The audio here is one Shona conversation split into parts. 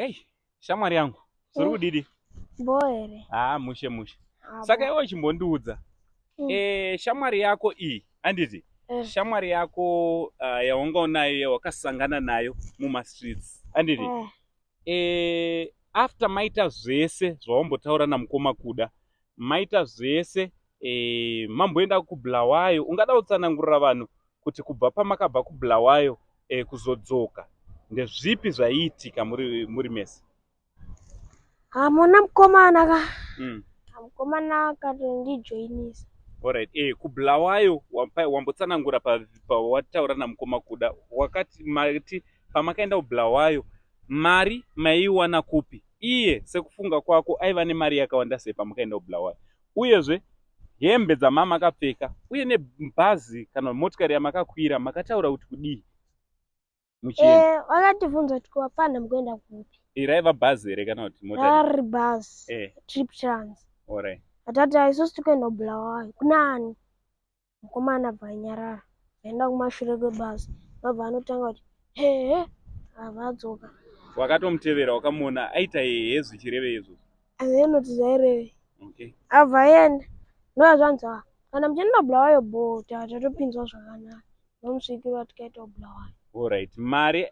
Hey, shamwari yangu, zviri Eh. kudidi? Bho here? Haa, mushe mushe. Ah, Saka bho. iwe chimbondiudza. Eh, shamwari yako iyi, handiti? Shamwari yako yawanga unayo yawakasangana nayo mumastreets, handiti? Eh. Eh, after maita zvese zvawambotaura namukoma Kuda, maita zvese mamboenda kuBulawayo, ungada kutsanangurira vanhu kuti kubva pamakabva kuBulawayo kuzodzoka ndezvipi zvaiitika muri mese? Hamuna mukomana ka. Mukomana akatondijoinisa. Alright, kuBulawayo wambotsanangura pawataura namukoma Kuda, wakati mati pamakaenda kuBulawayo mari maiiwana kupi? Iye sekufunga kwako aiva nemari yakawanda sei pamakaenda kuBulawayo? Uyezve hembe dzamamakapfeka uye nebhazi kana motikari yamakakwira makataura kuti kudii muchienda? Eh, vakatibvunza kuti kuwapfana mukuenda kupi? Raiva bhazi here kana kuti mota? Rari bhazi. Trip Trans. Alright. Atati isusu tikuenda kuBulawayo. Kunani? Mukomana abva anyarara. Aenda kumashure kwebhazi. Vabva anotanga kuti hehe, abva adzoka. Wakatomutevera wakamuona aita hehe zvichireve izvozvo? Azinoti zvaireve. Okay. Abva aenda. Ndobva zvanzi "Ah, kana muchienda kuBulawayo bho tatopinzwa zvakanaka. Ndomusvikiro tikaita kuBulawayo. Alright. Mari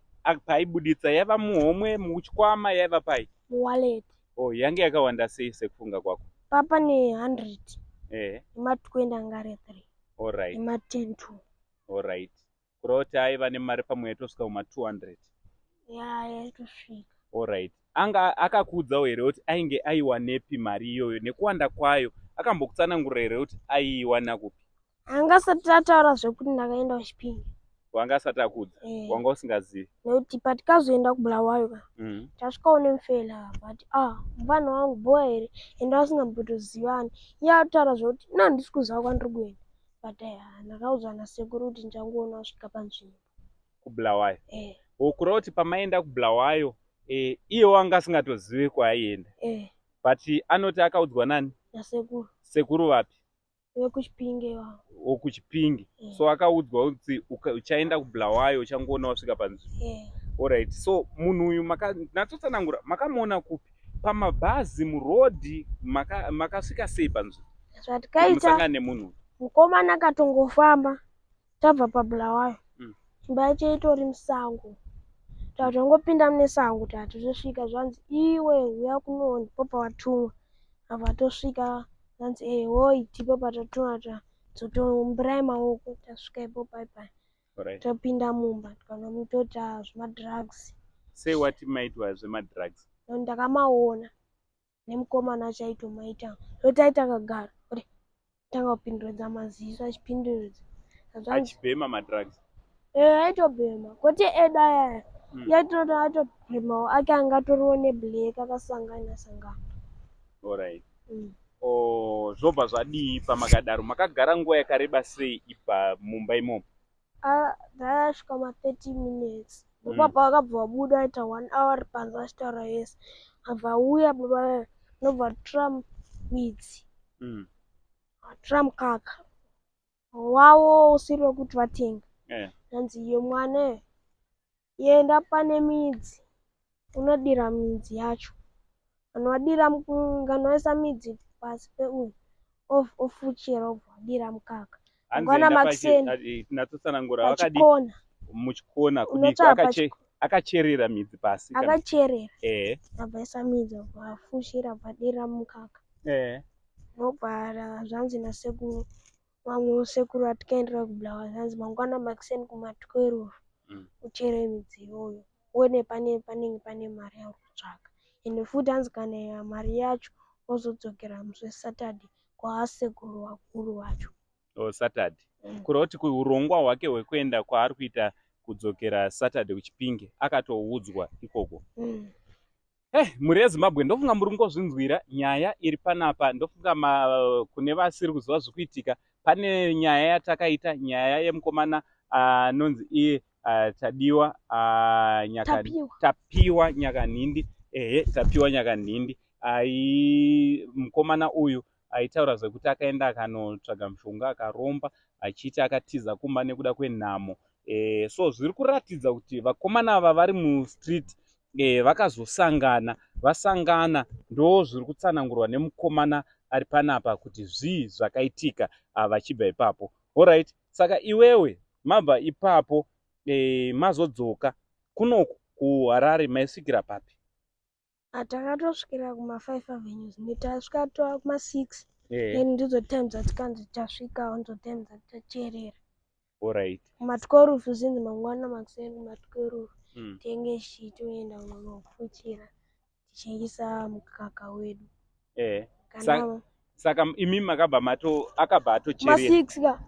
paibuditsa yaiva muhomwe, muchikwama, yaiva pai? Muwallet. Oh, yange yakawanda sei sekufunga kwako? Papa ne 100. Nema 20 anga ari 3. Alright. Nema 10 2. Alright. Kureva kuti aiva nemari pamwe yaitosvika kuma 200. Ya, yaitosvika. Alright. Anga akakuudzawo here kuti ainge aiwanepi mari iyoyo nekuwanda kwayo? Akambokutsanangurira here kuti aiiwana kupi? Anga asati ataura zvekuti ndakaenda kuChipinge. Wanga asati akuudza? Eh. Wanga usingazivi? Nekuti patikazoenda kuBulawayo ka, tasvikawo nemufela but ah, mufana wangu bho here, ende vasingambotozivani. Iye ataura zvekuti ina handisi kuziva kwandiri kuenda. But ndakaudzwa nasekuru kuti ndichangoona kusvika panzvimbo. KuBulawayo? Eh. Kureva kuti pamaenda kuBulawayo iye wanga asingatozivi kwaaienda? Eh. But anoti akaudzwa nani? Nasekuru. Sekuru vapi? VekuChipinge ivavo. WokuChipinge. So akaudzwa kuti uchaenda kuBulawayo uchangoona wasvika panzvimbo. Eh. Alright. So munhu uyu natsotsanangura makamuona kupi? Pamabhazi, murodhi, makasvika sei panzvimbo? Zvatikaita Musangane nemunhu uyu. Mukomana akatongofamba tabva paBulawayo. Imba yacho itori musango. Tatongopinda mune sango tatosvika zvanzi iwe uya kuno ndipo pawatumwa. Abva tosvika zvanzi hoi ndipo patatumwa dzotoumbirai maoko tasvika ipo pai pai. Alright. Topinda mumba tikanomutoita zvemadrugs. Sei wati maitwa zvemadrugs? Ndakamaona nemukomana achaitomaita. Ndotaita akagara kuti tanga kupinduridza maziso achipinduridza. Achibhema madrugs? Eh, aitobhema. Kwete edu ayaya. Yaitoda atobhemawo ake anga atoriwo neblack akasangana sangana. Alright. Oh, zvobva zvadii pamakadaro? Makagara nguva yakareba sei ipa mumba imomo? Ah, ndakasvika ma 30 minutes. Ndopapa vakabva vabuda aita 1 hour panze vachitaura yese. Abva auya baba ndobva atora midzi. Atora mukaka. Wavo usiri wekuti vatenga. Zvanzi iye mwana enda pane midzi unodira midzi yacho. Kana wadira kana waisa midzi pasi peuyu ofuchira obva wadira mukaka. Mangwana makuseni. Natsotsanangura vakadi Pachikona. Muchikona kudii? Unotsvaka Akacherera midzi pasi Akacherera. Abva aisa midzi abva afushira abva adira mukaka. Ndobva zvanzi nasekuru vamwe sekuru atikaendera kuBulawayo zvanzi mangwana makuseni kuma 12 uchere midzi iyoyo uone pane panenge pane mari yauri kutsvaka. Ende futi hanzi kana mari yacho wozodzokera musi weSaturday kwaasekuru vakuru vacho. Oh, Saturday. Kureva kuti urongwa hwake hwekuenda kwaari kuita kudzokera Saturday kuChipinge akatoudzwa ikoko. Mhuri yeZimbabwe, ndofunga muri kungozvinzwira nyaya iri panapa. Ndofunga kune vasiri kuziva zviri kuitika, pane nyaya yatakaita, nyaya yemukomana anonzi iye Tadiwa Tapiwa. Tapiwa Nyakanhindi. Ehe, Tapiwa Nyakanhindi. Ai mukomana uyu aitaura zvekuti akaenda akanotsvaga mushonga akaromba achiti akatiza kumba nekuda kwenhamo. So zviri kuratidza kuti vakomana ava vari mustreet. E, vakazosangana vasangana, ndo zviri kutsanangurwa nemukomana ari panapa kuti zvii zvakaitika vachibva ipapo. Alright, saka iwewe mabva ipapo mazodzoka kunoku kuHarare, maisvikira papi? Takatosvikira kuma-5 Avenues, tasvika tova kuma-6. Then ndidzo time dzatikanzi tasvika, ndidzo time dzatichacherera. Kuma-12, zinzi mangwana makuseni kuma-12 tenge tichitoenda kunofuchira tichiisa mukaka wedu. Kana Saka imi makabva mato akabva atocherera kuma-6 ka.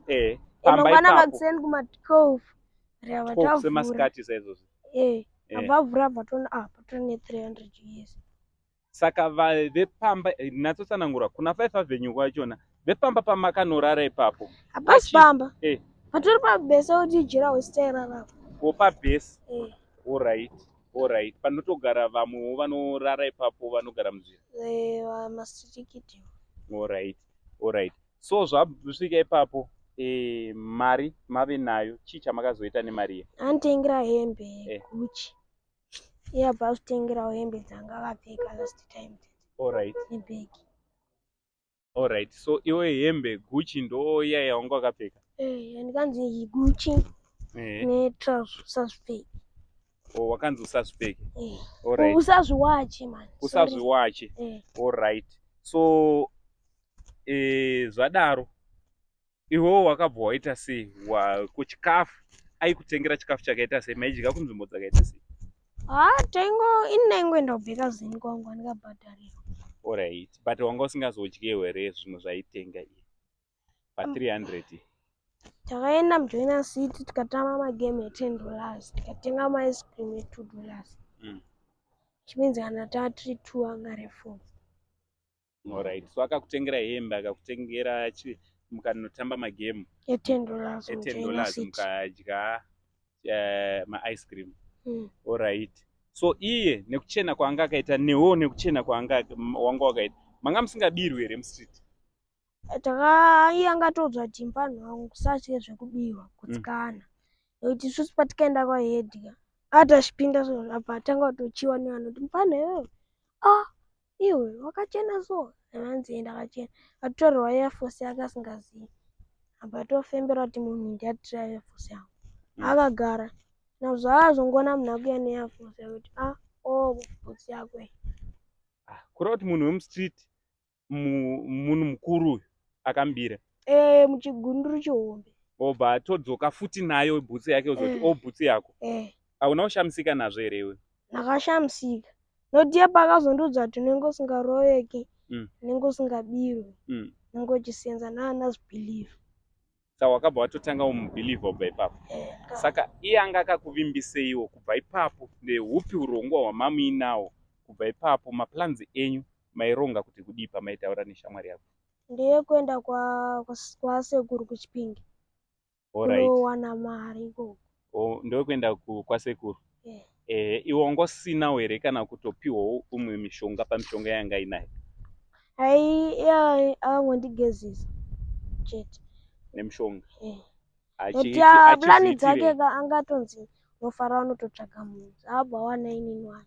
Pamba Mangwana ipapo makuseni kuma-12 rava 12 tavhura. Semasikati saizvozvo. Abva avhura, abva toona, ah, patone 300 US. Saka vepamba, natsotsanangura kuna 5 Avenue kwachona, vepamba pamakanorara ipapo? Hapasi pamba. Patori pabhesa kuti jira wesitairarapo. Wopabhesi. Alright, panotogara vamwewo vanorara ipapo, vanogara munzira. Masirikiti. Alright, so zvasvika ipapo, mari mave nayo, chii chamakazoita nemari iya? Anotengera hembe Gucci. Iye abva azvitengerawo hembe dzanga akapfeka last time nebhegi. Alright, so iwe hembe Gucci ndo iya yawanga wakapfeka? Ndikanzi iyi Gucci netrousers usazvipfeke. O, wakanzi usazvipfeke. Usazviwache man. Usazviwache. Alright, so zvadaro iwewo wakabva waita sei? Kuchikafu aikutengera chikafu chakaita sei? Maidya kunzvimbo dzakaita sei? Ha, taingo ini ndaingoenda kubheka zini kwangu, andikabhadharirwa. Alright, but wanga usingazodyewo here zvimwe zvaitenga iye pa300? Takaenda muJoina City, tikatamba magame e$10, tikatenga maice cream e$2, which means kana tatiri two anga ari four. Alright, so akakutengera hembe, akakutengera mukanotamba magame e$10. e10 muJoina dollars City. Mukadya maice cream. Alright, so iye nekuchena kwaanga akaita, newewo nekuchena kwaanga wanga wakaita, manga musingabirwi here mustreet? Taka iye angatoudzwa kuti mupanhu wangu kusatye zvekubiwa, kutsikana, nekuti isusu patikaenda kwahedya ati achipinda so, apa atanga kutochiwa nevanhu kuti mupfanha iwewe, ah, iwe wakachena so. Anzi ndakachena. Atorerwa Air Force yake asingazivi, abva atofembera kuti munhu ndiatora Air Force yangu. Akagara nazvo, azongoona munhu akuya neAir Force yake kuti, ah, o bhutsu yako iyi. Ah, kureva kuti munhu wemustreet, munhu mukuru uyu akambira? Muchigunduru chihombe. Obva atodzoka futi nayo bhutsu yake, uzoti, "O, bhutsu yako." Hauna kushamisika nazvo here iwe? Ndakashamisika nokuti iye paakazondiudza kuti unenge usingaroveki, unenge usingabirwi, unenge uchisenza, ndaandazvibhilivha. Saka wakabva watotanga umubhilivha kubva ipapo. Saka iye anga akakuvimbiseiwo kubva ipapo? Ndeupi urongwa hwamamuinawo kubva ipapo? Maplans enyu maironga kuti kudii pamaitaura neshamwari yako? Ndeyekuenda kwasekuru kuChipinge, kunowana mari ikoko. Ndewekuenda kwasekuru. Iwe wanga usinawo here kana kutopiwawo umwe mishonga pamishonga yanga inayo? Hai, iye akangondigezesa chete. Nemishonga? Nokuti plani dzake ka angatonzi unofara unototsvaga munhu, abva awana inini wacho.